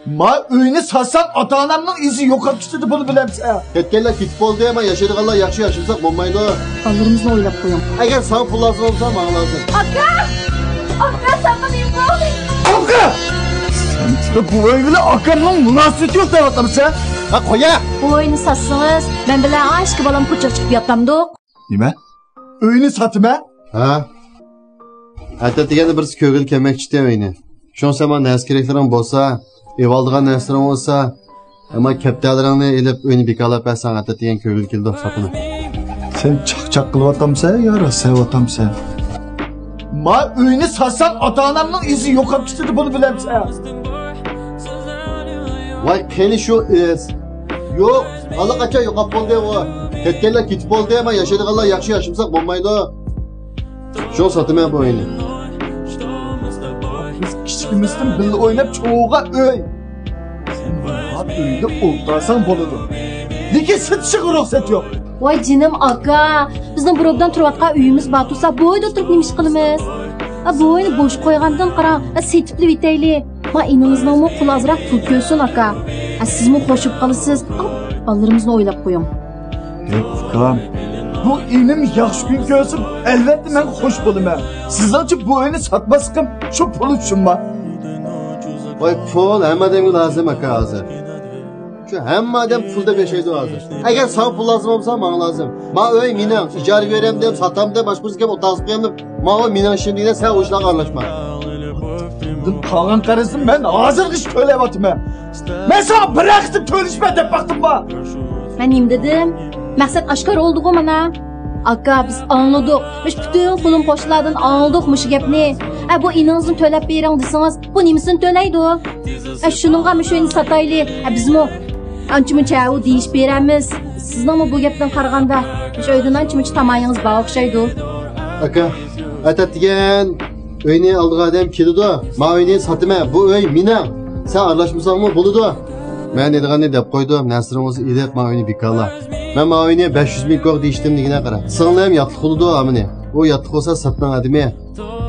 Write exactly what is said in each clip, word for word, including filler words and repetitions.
ما ئۆينى ساتساڭ، ئاتا-ئانامنىڭ ئىزى يوقاپ كېتىدۇ، بۇنى بىلەمسەن؟ كەتكەنلەر كېتىپ بولدى، ما ياشايدىغانلار ياخشى ياشىمىساق بولمايدۇ. بالىلىرىمىزنى ئويلاپ قويۇڭ. ئەگەر ساڭا پۇل لازىم بولسا، ماڭا لازىم. ئاكا! ئاكا، ساڭا نېمە بولدى؟ ئاكا! سەن بۇ ئۆي بىلەن ئاكامنىڭ مۇناسىۋىتى يوق دەۋاتامسەن؟ ھە، قويە! بۇ ئۆينى ساتسىڭىز، مەن بىلەن ئاشىكى بالام كوچىغا چىقىپ ياتامدۇق. نېمە؟ ئۆينى ساتىمەن؟ ھە. ئەتە دېگەندە بىرسى كۆرگىلى كەلمەكچىتى ئۆينى. شۇڭا سەن ماڭا نەرسە كېرەكلىرىڭ بولسا، ئېۋالىدىغان نەرسىلىرىڭ بولسا، ئەمما كەپتەرلىرىڭنى ئېلىپ ئۆينى بىكارلاپ بەرسەڭ، ئەتە دېگەن كۆرگىلى كېلىدۇ، ساتىمەن. سەن چاقچاق قىلىۋاتامسەن يا راست سەۋاتامسەن؟ ما ئۆينى ساتساڭ، ئاتا-ئانامنىڭ ئىزى يوقاپ كېتىدۇ، بۇنى بىلەمسەن؟ ۋاي، قېنى شۇ ئىز؟ يوق، ئاللىقاچان يوقاپ بولدى ئۇ. كەتكەنلەر كېتىپ بولدى، ما ياشايدىغانلار ياخشى ياشىمىساق بولمايدۇ. شۇڭا ساتىمەن بۇ ئۆينى. بىز كىچىكىمىزدىن بىللە ئويناپ چوڭ بولغان ئۆي. سەن مانا ئۆيدە ئولتۇرساڭ بولىدۇ. لېكىن سېتىشىغا رۇخسەت يوق. ۋاي جېنىم ئاكا، بىزنىڭ بىر ئوبدان تۇرۇۋاتقان ئۆيىمىز بار تۇرسا، بۇ ئۆيدە ئولتۇرۇپ نېمە ئىش قىلىمىز؟ ئا، بۇ ئۆينى بوش قويغاندىن قاراڭ، ئا، سېتىپلا ئۆتەيلى. ما ئىنىڭىزنىڭمۇ قولى ئازراق پۇل كۆرسۇن ئاكا. ئا، سىزمۇ خوش بولۇپ قالىسىز. ئا، بالىلىرىمىزنى ئويلاپ قويۇڭ. ئۇكام، بۇ ئىنىم ياخشى كۈن كۆرسۇن، ئەلۋەتتە مەن خوش بولىمەن. سىزنىڭچە بۇ ئۆينى ساتماسلىقىم شۇ پۇل ئۈچۈنما؟ ۋاي پۇل ھەممە ئادەمگە لازىم ئاكا ھازىر. شۇ ھەممە ئادەم پۇل دەپ ياشايدۇ ھازىر. ئەگەر ساڭا پۇل لازىم بولسا ماڭا لازىم. ما ئۆي مېنىڭ، ئىجارىگە بېرەم دەپ، ساتام دەپ، باشقا بىرسىگە ئوتاقلىق قىلىمەن دەپ، ماۋۇ مېنىڭ ئىشىم دېگەن سەن ئۇ ئىشلارغا ئارىلاشما. قالغان قەرزنى مەن ھازىرغىچە تۆلەۋاتىمەن. مەن ساڭا بىر قېتىم تۆلىشىمەن دەپ باقتىمما؟ مەن نېمە دېدىم؟ مەقسەت ئاشكارا بولدىغۇ مانا. ئاكا، بىز ئاڭلىدۇق. مۇشۇ پۈتۈن قولۇم-قوشنىلاردىن ئاڭلىدۇق مۇشۇ گەپنى. ئە، بۇ ئىنىڭىزنى تۆلەپ بېرىڭ دېسىڭىز، بۇ نېمىسىنى تۆلەيدۇ؟ ئە، شۇنىڭغا مۇشۇ ئۆينى ساتايلى. ئە، بىزمۇ ئانچە-مۇنچە ئۇ دېيىش بېرەمىز. سىزنىڭمۇ بۇ گەپتىن قارىغاندا، مۇشۇ ئۆيدىن ئانچە-مۇنچە تامايىڭىز بار ئوخشايدۇ. ئاكا، ئەتە دېگەن ئۆينى ئالىدىغان ئادەم كېلىدۇ. ما ئۆينى ساتىمەن. بۇ ئۆي مېنىڭ. سەن ئارىلاشمىساڭمۇ بولىدۇ. مەن دەيدىغاننى دەپ قويدۇم. نەرسىلىرىڭىزنى ئېلىپ، ما ئۆينى بىكارلا. مەن ما ئۆينى بەش يۈز مىڭ كوي دېيىشتىم دېگىنە قارا. سىڭلىم ياتلىق بولىدۇ، ئامىنى. ئۇ ياتلىق بولسا سىرتنىڭ ئادىمى.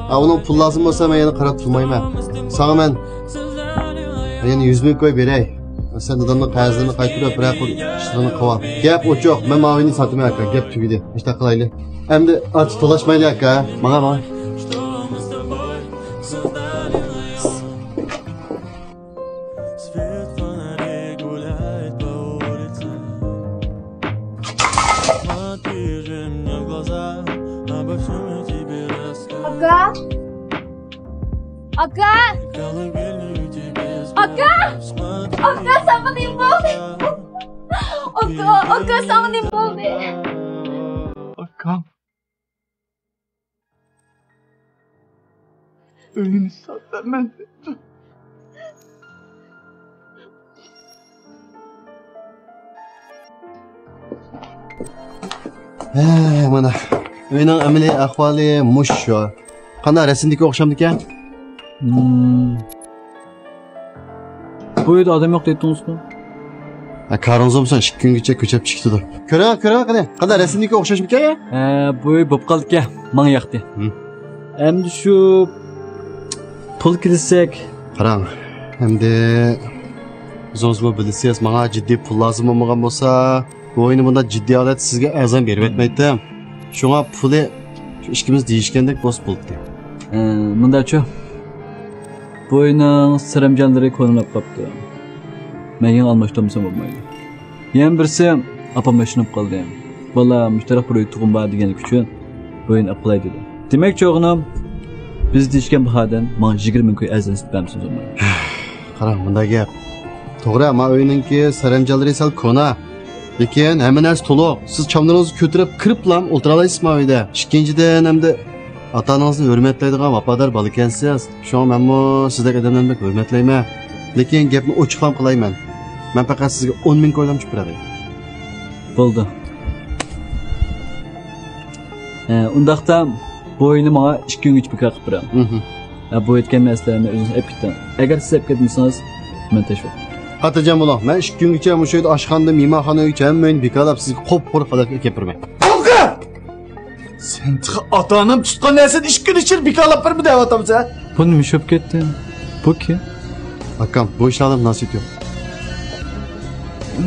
ھە، ئۇنىڭ پۇل لازىم بولسا، مەن يەنە قاراپ تۇرمايمەن. ساڭا مەن يەنە يۈز مىڭ كوي بېرەي. سەن دادامنىڭ قەرزلىرىنى قايتۇرۇپ، بىرەر پۇل ئىشلىرىنى قىلىۋال. گەپ ئوچۇق، مەن ما ئۆينى ساتىمەن ئاكا، گەپ تۈگىدى. ئىشتاق قىلايلى. ئەمدى ئارتۇق تالاشمايلى ئاكا. ماڭا، ماڭا. ئاكا! ئاكا! ئاكا! ئاكا، ساڭا نېمە بولدى؟ ئاكا، ئاكا، ساڭا نېمە بولدى؟ ئاكام. ئۆينى ساتىمەن دەپتۇ. ھە، مانا، ئۆينىڭ ئەمەلىي ئەھۋالى مۇشۇ. قانداق، رەسىمدىكى ئوخشامدىكەن؟ ھىم. بۇ ئۆيدە ئادەم يوق دەيتتىڭىزغۇ؟ ھە، كارىڭىز بولمىسا ئىككى كۈنگىچە كۆچەپ چىقىپتۇ. كۆرۈڭ، كۆرۈڭ قېنى. قانداق، رەسىمدىكى ئوخشاشمىكەن يا؟ ھە، بۇ ئۆي بوپ قالدىكەن. ماڭا ياقتى. ھىم. ئەمدى شۇ پۇل كېلىسەك. قاراڭ، ئەمدى ئۆزىڭىزمۇ بىلىسىز، ماڭا جىددىي پۇل لازىم بولمىغان بولسا، بۇ ئۆينى بۇنداق جىددىي ھالەتتە سىزگە ئەرزان بېرىۋەتمەيتتىم. شۇڭا پۇلى شۇ ئىككىمىز دېيىشكەندەك بولسا بولدى. ھە، مۇنداقچۇ؟ بۇ ئۆينىڭ سەرەمجانلىرى كونىلاپ قاپتۇ. مەن يېڭى ئالماشتۇرمىسام بولمايدۇ. يەنە بىرسى ئاپام ياشىنىپ قالدى. بالا مۇشۇ تەرەپ بىر ئۆي تۇغۇم بار دېگەنلىكى ئۈچۈن بۇ ئۆينى ئەپ قىلاي دېدى. دېمەك، چوغىنىم، بىز دېيىشكەن باھادىن ماڭا يىگىرمە مىڭ كوي ئەرزان سېتىپ بەرمىسىڭىز بولمايدۇ. قاراڭ، مۇنداق گەپ. توغرا، ما ئۆينىڭكى سەرەمجانلىرى سەل كونا. لېكىن ھەممە نەرسە تولۇق. سىز چاملىرىڭىزنى كۆتۈرۈپ كىرىپلا ئولتۇرالايسىز ما ئۆيدە. ئىككىنچىدىن، ئەمدى ئاتا-ئانىڭىزنى ھۆرمەتلەيدىغان ۋاپادار بالا ئىكەنسىز. شۇڭا مەنمۇ سىزدەك ئادەملەرنى بەك ھۆرمەتلەيمەن. لېكىن گەپنى ئوچۇقلام قىلايمەن. مەن پەقەت سىزگە ئون مىڭ كويلام چۈشۈرۈپ بېرەي. بولدى. ھە، ئۇنداقتا بۇ ئۆينى ماڭا ئىككى كۈنگىچە بىكار قىلىپ بېرىڭ. مھم. ھە، بۇ ئېيتقان نەرسىلەرنى ئۆزىڭىز ئېلىپ كېتىڭ. ئەگەر سىز ئېلىپ كەتمىسىڭىز، مەن تەشۋىق. خاتىرجەم بولۇڭ، مەن ئىككى كۈنگىچە مۇشۇ يەردە ئاشخانىدىن مېھمانخانىغىچە ھەممە ئۆينى بىكارلاپ، سىزگە قوپقۇرۇق ھالەتكە ئەكەپ بېرىمەن. توختاڭ! سەن تېخى ئاتا-ئانام تۇتقان نەرسىنى ئىككى كۈن ئىچىدە بىكارلاپ بېرىمەن دەۋاتامسەن؟ بۇ نېمە ئىش بولۇپ كەتتى؟ بۇ كىم؟ ئاكام، بۇ ئىشلاردا مۇناسىۋىتى يوق.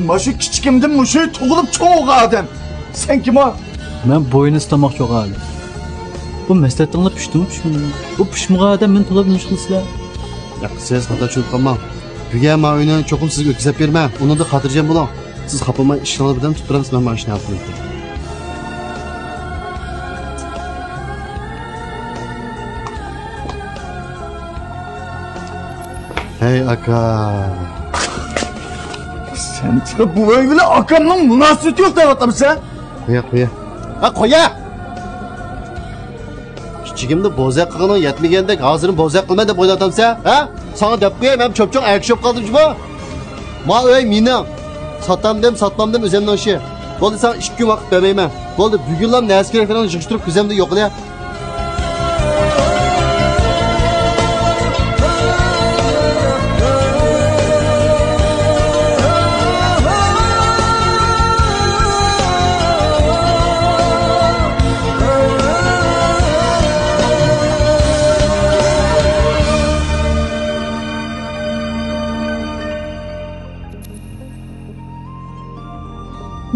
ماشۇ كىچىكىمدىن مۇشۇ تۇغۇلۇپ چوڭ بولغان ئادەم. سەن كىم ئۇ؟ مەن بوينىسى تاماق يوق ئادەم. بۇ مەسلىھەتىڭلار پۈشتىمۇ پۈشمىدىمۇ؟ بۇ پۈشمىگەن ئادەم مېنى تولا نېمە ئىش قىلىسىلەر؟ ياق، سىز خاتا چۈشىنىپ قالماڭ. بۈگۈن مانا ئۆينى چوقۇم سىزگە ئۆتكۈزۈپ بېرىمەن. ئۇنىڭدا خاتىرجەم بولۇڭ. سىز خاپىلىماي ئىشىڭلار بىلەن تۇتۇپ تۇرىمىز، مەن مانا شۇنى ھەل قىلىپ بېرىمەن. ھەي ئاكا. سەن تېخى بۇ ئۆي بىلەن ئاكامنىڭ مۇناسىۋىتى يوق دەۋاتامسەن؟ قويە، قويە. ھە، قويە! كىچىكىمدە بوزەك قىلغىنىڭ يەتمىگەندەك، ھازىرمۇ بوزەك قىلىمەن دەپ ئويلاۋاتامسەن، ھە؟ ساڭا دەپ قوياي، مەن چوپچوڭ ئەركىشى بولۇپ قالدىم جۇمۇ. ما ئۆي مېنىڭ. ساتامدىم، ساتمامدىم ئۆزۈمنىڭ ئىشى. بولدى، ساڭا ئىككى كۈن ۋاقىت بەرمەيمەن. بولدى، بۈگۈنلا نەرسە كېرەكلىرىڭنى يىغىشتۇرۇپ كۆزۈمدىن يوقىلى.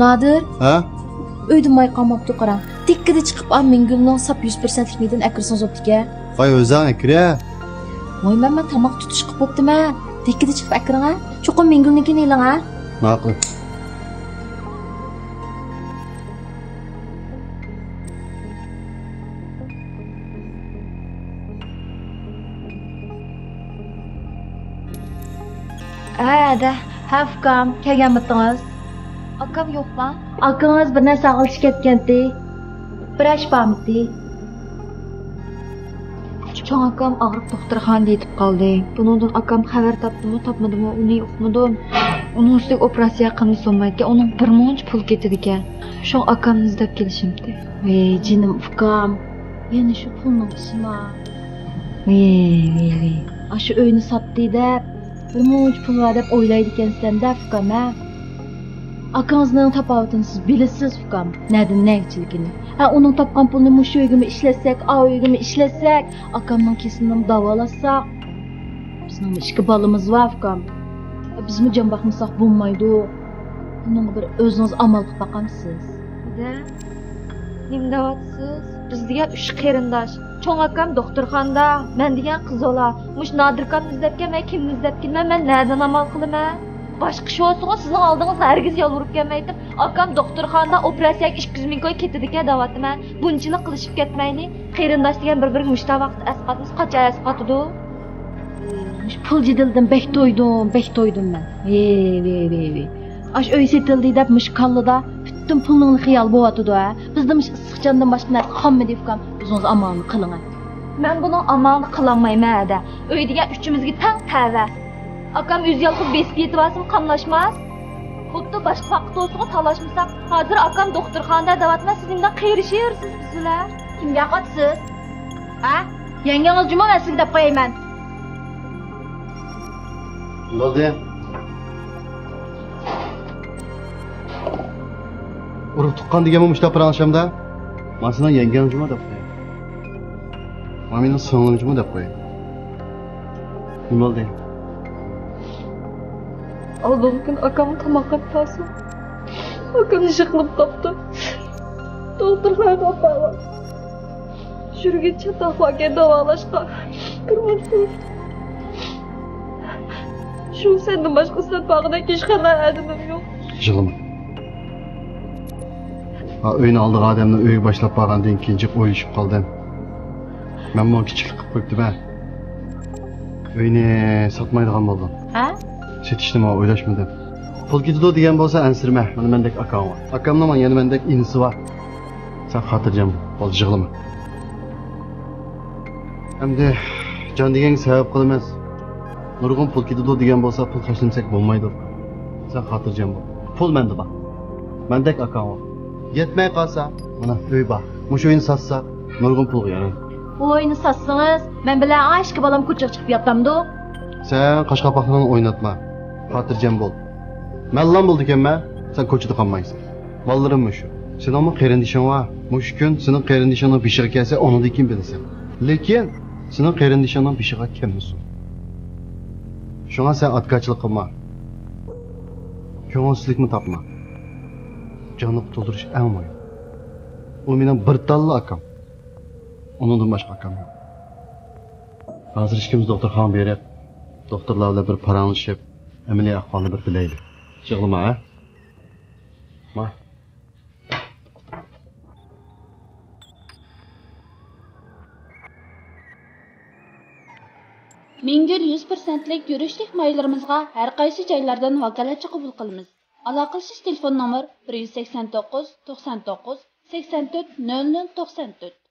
نادىر. ھە؟ ئۆيدە ماي قالماپتۇ، قاراڭ. دىككىدە چىقىپ، ئا، مىڭگۈلنىڭ ساپ يۈز پىرسەنتلىك مېيىدىن ئەكىرسىڭىز بوپتىكەن. ۋاي، ئۆزۈڭ ئەكىرە. ۋاي، مەن، مەن تاماق تۇتۇش قىلىپ بوپتىمەن. دىككىدە چىقىپ ئەكىرىڭ، ھە؟ چوقۇم مىڭگۈلنىڭكىنى ئېلىڭ، ھە؟ ماقۇل. ھە، ھەدە. ھە، ئۇكام، كەلگەنمىتىڭىز؟ ئاكام يوقما؟ ئاكىڭىز بىر نەرسە ئاغرىتىپ كەتكەنتى. بىر ئىش بارمىتى؟ چوڭ ئاكام ئاغرىپ دوختۇرخانىدا يېتىپ قالدى. بۇنىڭدىن ئاكام خەۋەر تاپتىمۇ، تاپمىدىمۇ، ئۇنى ئۇقمىدىم. ئۇنىڭ ئۈستىگە ئوپېراتسىيە قىلمىسا بولمايدىكەن، ئۇنىڭ بىر مۇنچە پۇل كېتىدىكەن. شۇڭا ئاكامنى ئىزدەپ كېلىشىمتى. ۋەي، جېنىم ئۇكام، يەنە شۇ پۇلنىڭ ئىشىما؟ ۋەي، ۋەي، ۋەي. ئاشۇ ئۆينى ساتتى دەپ، بىر مۇنچە پۇل بار دەپ ئويلايدىكەنسەن-دە، ئۇكام، ھە؟ ئاكىڭىزنىڭ تاپاۋىتىنى سىز بىلىسىز، ئۇكام. نەدىن نەگىچىلىكىنى. ھە، ئۇنىڭ تاپقان پۇلىنى مۇشۇ ئۆيگىمۇ ئىشلەتسەك، ئاۋۇ ئۆيگىمۇ ئىشلەتسەك، ئاكامنىڭ كېسىلىنىمۇ داۋالاتساق. بىزنىڭمۇ ئىككى بالىمىز بار، ئۇكام. بىزمۇ جان باقمىساق بولمايدۇ. بۇنىڭغا بىر ئۆزىڭىز ئامال قىلىپ باقامسىز؟ دە، نېمە دەۋاتىسىز؟ بىز دېگەن ئۈچ قېرىنداش. چوڭ ئاكام دوختۇرخانىدا، مەن دېگەن قىز بالا. مۇشۇ نادىر ئاكامنى ئىزدەپ كەلمەي، كىمنى ئىزدەپ كېلىمەن؟ مەن نەدىن ئامال قىلىمەن؟ باشقا ئىش بولسىغۇ، سىزنىڭ ئالدىڭىزغا ھەرگىز يالۋۇرۇپ كەلمەيتتىم. ئاكام دوختۇرخانىدا ئوپېراتسىيەگە ئىككى يۈز مىڭ كوي كېتىدىكەن دەۋاتىمەن. بۇنچىلىك قىلىشىپ كەتمەيلى. قېرىنداش دېگەن بىر-بىرىگە مۇشتا ۋاقىت ئەسقاتمىسا، قاچان ئەسقاتىدۇ؟ مۇشۇ پۇل جېدىلىدىن بەك تويدۇم، بەك تويدۇم مەن. ۋېي، ۋېي، ۋېي، ۋېي. ئاشۇ ئۆي سېتىلدى دەپ مۇشۇ كاللىدا پۈتۈن پۇلنىڭلا خىيالى بولۇۋاتىدۇ، ھە؟ بىزدە مۇشۇ ئىسسىق جاندىن باشقا نەرسە قالمىدى، ئۇكام. ئۆزىڭىز ئامالنى قىلىڭ، ھە. مەن بۇنىڭ ئامالىنى قىلالمايمەن، ھەدە. ئۆي دېگەن ئۈچىمىزگە تەڭ تەۋە. ئاكام ئۆزى يالقۇز بېسىپ يېتىۋالسىمۇ قاملاشماس. خۇددى باشقا ۋاقىت بولسىغۇ تالاشمىساق. ھازىر ئاكام دوختۇرخانىدا دەۋاتىمەن، سىز نېمىدەن قېرىشىۋېرىسىز بىز بىلەن؟ كىمگە قاتىسىز؟ ھە؟ يەڭگىڭىز جۇمۇ، مەن سىزگە دەپ قويايمەن. بولدى. ئۇرۇق تۇغقان دېگەنمۇ مۇشۇنداق پاراڭلىشامدا؟ مانا سېنىڭ يەڭگەڭ جۇمۇ دەپ قوياي. مانا مېنىڭ سىڭلىم جۇمۇ دەپ قوياي. نېمە بولدى؟ ئالدىنقى كۈنى ئاكامغا تاماق ئەپ بارسام، ئاكام يىقىلىپ قاپتۇ. دوختۇرخانىغا ئاپارغان. شۈرگۈن چاتاق باركەن داۋالاشقا. بىر مۇنچە پۇل. شۇ سەندىن باشقا ئىزدەپ بارغۇدەك ھېچقانداق ئادىمىم يوق. يىغلىما. ھا، ئۆينى ئالدىغان ئادەمنى ئۆيگە باشلاپ بارغاندىن كېيىن جىق ئويلىشىپ قالدىم. مەنمۇ كىچىكلىك قىلىپ قويۇپتىمەن. ئۆينى ساتمايدىغان بولدۇم. ھە؟ سېتىشنىمۇ ئويلاشمىدىم. پۇل كېتىدۇ دېگەن بولسا ئەنسىرىمە، مانا مەندەك ئاكاڭ بار. ئاكامنىڭ يەنە مەندەك ئىنىسى بار. سەن خاتىرجەم بول، بولدى، يىغلىما. ئەمدى جان دېگەنگە سەۋەب قىلىمىز. نۇرغۇن پۇل كېتىدۇ دېگەن بولسا، پۇل خەجلىمىسەك بولمايدۇ. سەن خاتىرجەم بول. پۇل مەندە بار. مەندەك ئاكاڭ بار. يەتمەي قالسا، مانا ئۆي بار. مۇشۇ ئۆينى ساتساق، نۇرغۇن پۇلغا يارايدۇ. بۇ ئۆينى ساتسىڭىز، مەن بىلەن ئا ئىككى بالام كوچىغا چىقىپ ياتامدۇ؟ سەن قاش قاپاقلىرىڭنى ئويناتما. خاتىرجەم بول. مەنلام بولىدىكەنمەن، سەن كوچىدا قالمايسەن. بالىلىرىم مۇشۇ. سېنىڭمۇ قېرىندىشىڭ بار. مۇشۇ كۈن سېنىڭ قېرىندىشىڭنىڭ بېشىغا كەلسە، ئۇنىڭدىن كېيىن بىلىسەن. لېكىن سېنىڭ قېرىندىشىڭنىڭ بېشىغا كەلمىسۇن. شۇڭا سەن ئاتكاچىلىق قىلما. كۆڭۈلسىزلىكمۇ تاپما. جاننى قۇتۇلدۇرۇش ئەڭ مۇھىم. ئۇ مېنىڭ بىر تاللا ئاكام. ئۇنىڭدىن باشقا ئاكام يوق. ھازىر ئىككىمىز دوختۇرخانىغا بېرىپ، دوختۇرلار بىلەن بىر پاراڭلىشىپ، ئەمەلىي ئەھۋالنى بىر بىلەيلى. يىغلىما، ھە؟ ما. مىڭگۈل يۈز پىرسەنتلىك يۈرۈشلۈك مايلىرىمىزغا ھەر قايسى جايلاردىن ۋاكالەتچى قوبۇل قىلىمىز. ئالاقىلىشىش تېلېفون نومۇر: بىر يۈز سەكسەن توققۇز، توقسان توققۇز، سەكسەن تۆت، نۆل نۆل توقسان تۆت.